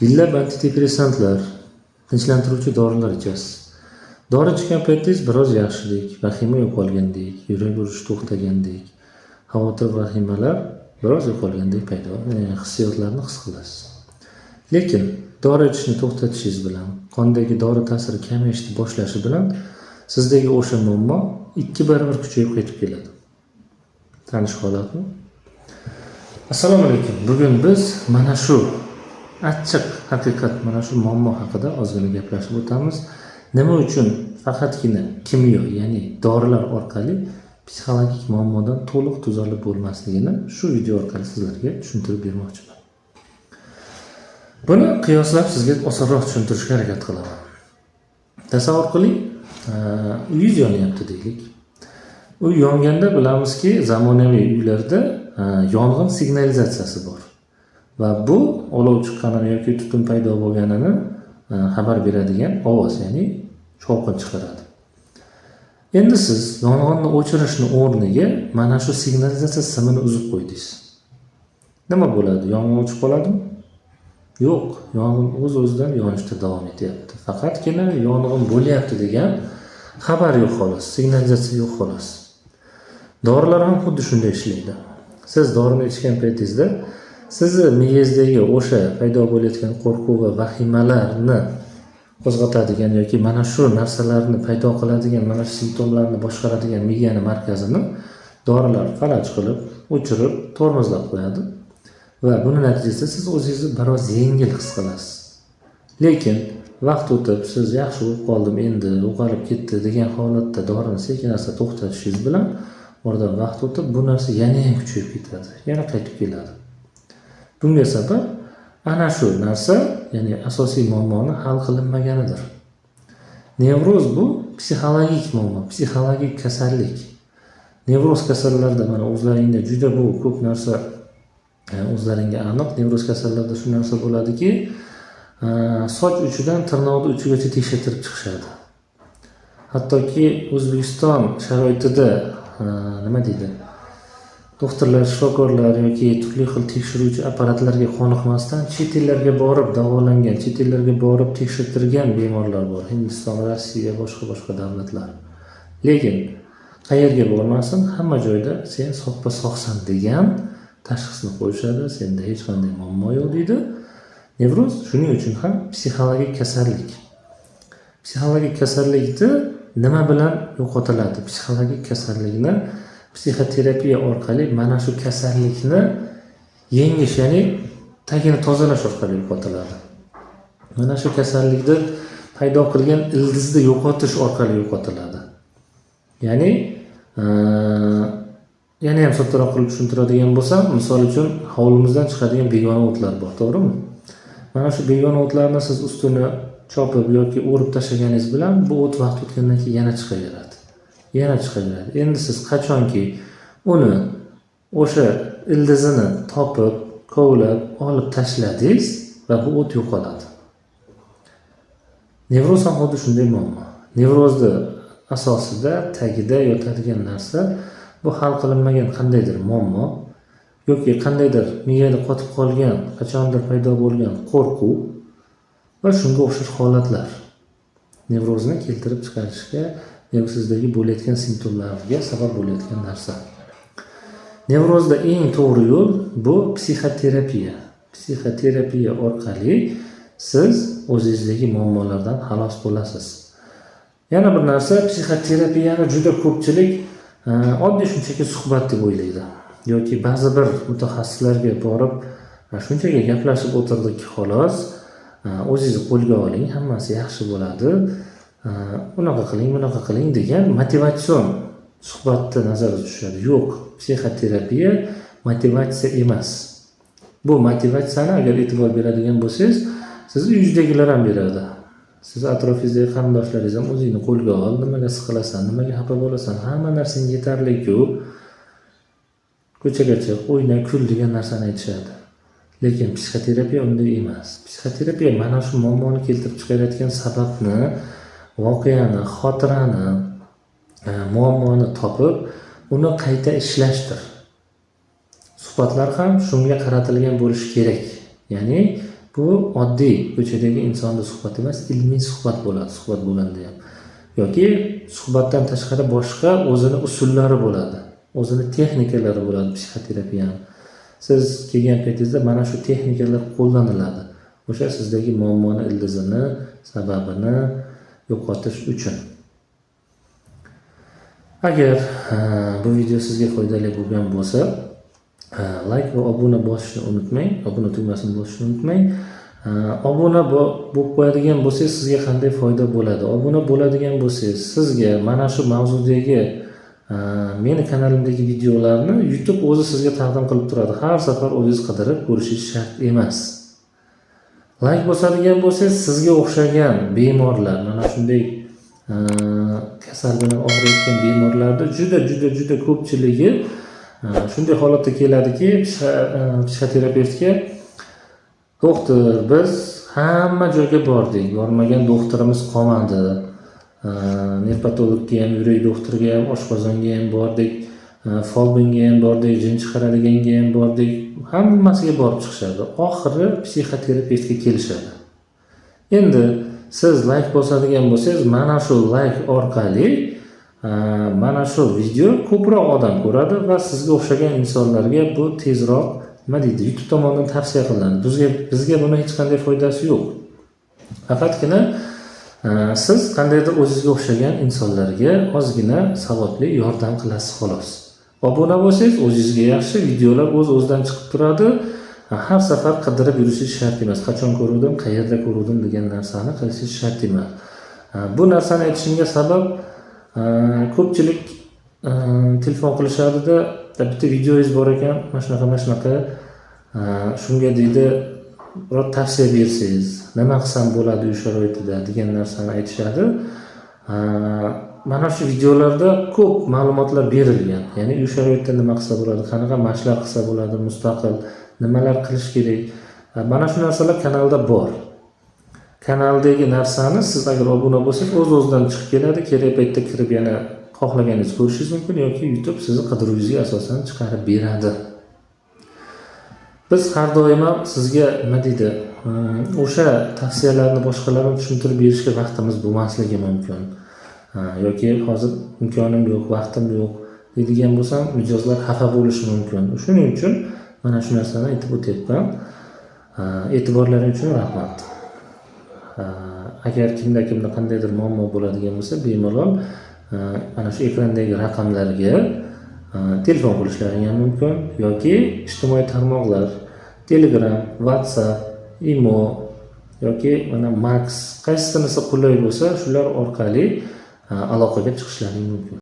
Yillab antidepressantlar, tinchlantiruvchi dorilar ichasiz. Dori ichgan paytingiz biroz yaxshilik, vahima yo'qolgandek, yurak urishi to'xtagandek, xavotir, vahimalar biroz yo'qolgandek paydo hissiyotlarni his qilasiz. Lekin dori ichishni to'xtatishingiz bilan, qondagi dori ta'siri kamayishni boshlashi bilan sizdagi o'sha muammo 2 barobar kuchayib qaytib keladi. Tanish holatmi? Assalomu alaykum. Bugun biz mana shu achchiq haqiqat, mana shu muammo haqida ozgina gaplashib o'tamiz. Nima uchun faqatgina kimyo, ya'ni dorilar orqali psixologik muammodan to'liq tuzalib bo'lmasligini shu video orqali sizlarga tushuntirib bermoqchiman. Buni qiyoslab sizga osonroq tushuntirishga harakat qilaman. Tasavvur qiling, uyingiz yonyapti deylik. Uy yonganda bilamizki, zamonaviy uylarda yong'in signalizatsiyasi bor. Va bu olov chiqqanini yoki tutun paydo bo'lganini xabar beradigan ovoz, ya'ni shovqin chiqaradi. Endi siz yong'inni o'chirishni o'rniga mana shu signalizatsiya simini uzib qo'ydingiz. Nima bo'ladi? Yong'in o'chib qoladimi? Yo'q, yong'in o'z-o'zidan yonishda davom etyapti. Faqatgina yong'in bo'lyapti degan xabar yo'q xolos, signalizatsiya yo'q xolos. Dorilar ham xuddi shunday ishlaydi. Siz dorini ichgan paytingizda sizni miyangizdagi o'sha paydo bo'layotgan qo'rquv va vahimalarni qo'zg'atadigan yoki mana shu narsalarni paydo qiladigan, mana shu simptomlarni boshqaradigan miyani markazini dorilar falaj qilib, o'chirib, tormozlab qo'yadi. Va buni natijasida siz o'zingizni biroz yengil his qilasiz. Lekin vaqt o'tib, siz yaxshi bo'lib qoldim, endi yo'qolib ketdi degan holatda dorini sekin asta to'xtatishingiz bilan oradan vaqt o'tib bu narsa yana ham kuchayib ketadi, yana qaytib keladi. Bunga sabab ana shu narsa, ya'ni asosiy muammoni hal qilinmaganidir. Nevroz bu psixologik muammo, psixologik kasallik. Nevroz kasallarda mana o'zlaringda juda bu ko'p narsa o'zlaringga aniq. Nevroz kasallarda shu narsa bo'ladiki, soch uchidan tirnoqni uchigacha tekshirtirib chiqishadi. Hattoki O'zbekiston sharoitida nima deydi, doktorlar, shifokorlar yoki turli xil tekshiruvchi apparatlarga qoniqmasdan chet ellarga borib davolangan, chet ellarga borib tekshirtirgan bemorlar bor. Hindiston, Rossiya, boshqa boshqa davlatlar. Lekin qayerga bormasin, hamma joyda sen soppa sog'san degan tashxisni qo'yishadi, senda hech qanday muammo yo'q deydi. Nevroz shuning uchun ham psixologik kasallik. Psixologik kasallikni nima bilan yo'qotiladi? Psixologik kasallikni psixoterapiya orqali mana shu kasallikni yengish, ya'ni tagini tozalash orqali yo'qotiladi. Mana shu kasallikni paydo qilgan ildizni yo'qotish orqali yo'qotiladi. Ya'ni yana ham soddaroq qilib tushuntiradigan bo'lsam, misol uchun hovlimizdan chiqadigan begona o'tlar bor, to'g'rimi? Mana shu begona o'tlarni siz ustini chopib yoki o'rib tashlaganingiz bilan bu o't vaqt o'tgandan keyin yana chiqaveradi. Yana chiqaveradi. Endi siz qachonki uni o'sha ildizini topib, kovlab, olib tashladingiz va bu o't yo'qoladi. Nevroz ham xuddi shunday muammo. Nevrozni asosida, tagida yotadigan narsa bu hal qilinmagan qandaydir muammo yoki qandaydir miyada qotib qolgan, qachondir paydo bo'lgan qo'rquv va shunga o'xshash holatlar nevrozni keltirib chiqarishga, sizdagi bo'layotgan simptomlarga sabab bo'layotgan narsa. Nevrozda eng to'g'ri yo'l bu psixoterapiya. Psixoterapiya orqali siz o'zingizdagi muammolardan xalos bo'lasiz. Yana bir narsa, psixoterapiyani juda ko'pchilik oddiy shunchaki suhbat deb o'ylaydi yoki ba'zi bir mutaxassislarga borib shunchaki gaplashib o'tirdik xolos, o'zingizni qo'lga oling, hammasi yaxshi bo'ladi, unaqa qiling, bunaqa qiling degan motivatsion suhbatni nazarda tutishadi. Yo'q, psixoterapiya motivatsiya emas. Bu motivatsiyani agar e'tibor beradigan bo'lsangiz, sizni uyingizdagilar ham beradi. Sizni atrofingizdagi qarindoshlaringiz ham o'zingni qo'lga ol, nimaga siqilasan, nimaga xafa bo'lasan, hamma narsang yetarli-ku, ko'chaga chiq, o'yna, kul degan narsani aytishadi. Lekin psixoterapiya unday emas. Psixoterapiya mana shu muammoni keltirib chiqarayotgan sababni, voqeani, xotirani, muammoni topib, uni qayta ishlashdir. Suhbatlar ham shunga qaratilgan bo'lishi kerak. Ya'ni Bu oddiy ko'chadagi insonni suhbati emas, ilmiy suhbat bo'ladi, suhbat bo'lganda ham. Yoki suhbatdan tashqari boshqa o'zini usullari bo'ladi, o'zini texnikalari bo'ladi psixoterapiyani. Siz kelgan paytingizda mana shu texnikalar qo'llaniladi. O'sha sizdagi muammoni ildizini, sababini yo'qotish uchun. Agar bu video sizga foydali bo'lgan bo'lsa, layk va obuna bosishni unutmang, obuna tugmasini bosishni unutmang. Obuna bo'lib qo'yadigan bo'lsangiz, sizga qanday foyda bo'ladi? Obuna bo'ladigan bo'lsangiz, sizga mana shu mavzudagi meni kanalimdagi videolarni YouTube o'zi sizga taqdim qilib turadi. Har safar o'zingiz qidirib ko'rishingiz shart emas. Layk bosadigan bo'lsangiz, sizga o'xshagan bemorlar, mana shunday kasal bilan og'riyotgan bemorlarni juda juda juda ko'pchiligi shunday holatda keladiki psixoterapevtga: "Doktor, biz hamma joyga bordik, bormagan doktorimiz qolmadi, nevropatologga ham, yurak doktoriga ham, oshqozonga ham bordik, folbinga ham bordik, jin chiqaradiganga ham bordik", hammasiga borib chiqishadi, oxiri psixoterapevtga kelishadi. Endi siz layk bosadigan bo'lsangiz, mana shu layk orqali mana shu video ko'proq odam ko'radi va sizga o'xshagan insonlarga bu tezroq, nima deydi, YouTube tomonidan tavsiya qilinadi. Bizga buni hech qanday foydasi yo'q, faqatgina siz qandaydir o'zizga o'xshagan insonlarga ozgina savobli yordam qilasiz, xolos. Obuna bo'lsangiz, o'zingizga yaxshi, videolar o'z o'zidan chiqib turadi, har safar qidirib yurishingiz shart emas, qachon ko'ruvdim, qayerda ko'ruvdim degan narsani qilishingiz shart emas. Bu narsani aytishimga sabab, ko'pchilik telefon qilishadida, "Bitta videongiz bor ekan, mana shunaqa, mana shunaqa, shunga, deydi, biror tavsiya bersangiz, nima qilsam bo'ladi uy sharoitida", degan narsani aytishadi. Mana shu videolarda ko'p ma'lumotlar berilgan, ya'ni uy sharoitida nima qilsa bo'ladi, qanaqa mashqlar qilsa bo'ladi, mustaqil nimalar qilish kerak, mana shu narsalar kanalda bor. Kanaldagi narsani siz agar obuna bo'lsangiz, o'z o'zidan chiqib keladi, kerak paytda kirib yana xohlaganingizni ko'rishingiz mumkin yoki YouTube sizni qidiruvingizga asosan chiqarib beradi. Biz har doim ham sizga, nima deydi, o'sha tavsiyalarni, boshqalarni tushuntirib berishga vaqtimiz bo'lmasligi mumkin yoki hozir imkonim yo'q, vaqtim yo'q deydigan bo'lsam, mijozlar xafa bo'lishi mumkin. Shuning uchun mana shu narsani aytib o'tyapman. E'tiborlaring uchun rahmat. Agar kimda kimda qandaydir muammo bo'ladigan bo'lsa, bemalol mana shu ekrandagi raqamlarga telefon qilishlaring ham mumkin yoki ijtimoiy tarmoqlar, Telegram, WhatsApp, Imo yoki mana Max, qaysinisi qulay bo'lsa, shular orqali aloqaga chiqishlaring mumkin.